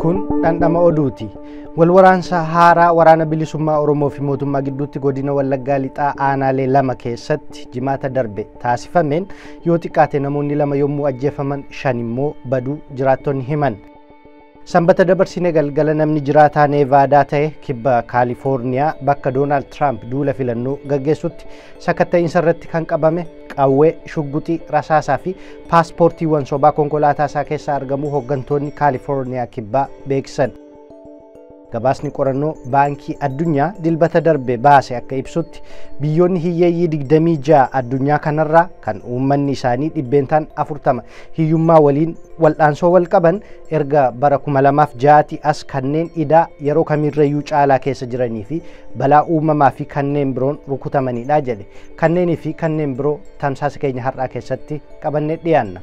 Kun dhandhama oduuti. Wal waraansa haaraa waraana bilisummaa Oromoo fi mootummaa gidduutti godina Wallaggaa Lixaa aanaalee 2 keessatti jimaata darbe taasifameen yoo xiqqaate namoonni 2 yommuu ajjeefaman 5 immoo baduu jiraattonni himan. Sanbata dabarsine galgala namni jiraataa Neevaadaa ta'e kibba Kaalifoorniyaa bakka Doonaald Tiraamp duula filannoo gaggeessutti sakatta'iinsa irratti kan qabame qawwee, shugguxii, rasaasaa fi paaspoortiiwwan sobaa konkolaataa isaa keessaa argamuu hooggantoonni Kaalifoorniyaa kibbaa beeksisan. Gabaasni qorannoo baankii addunyaa dilbata darbe baase akka ibsutti biyyoonni hiyyeeyyii 26 addunyaa kanarraa kan uummanni isaanii 40% hiyyummaa waliin wal'aansoo wal qaban erga bara 2006 as kanneen idaa yeroo kamirrayyuu caalaa keessa jiranii fi balaa uumamaa fi kanneen biroon rukutamanidha jedhe. Kanneenii fi kanneen biroo tamsaasa keenya har'aa keessatti qabannee dhiyaanna.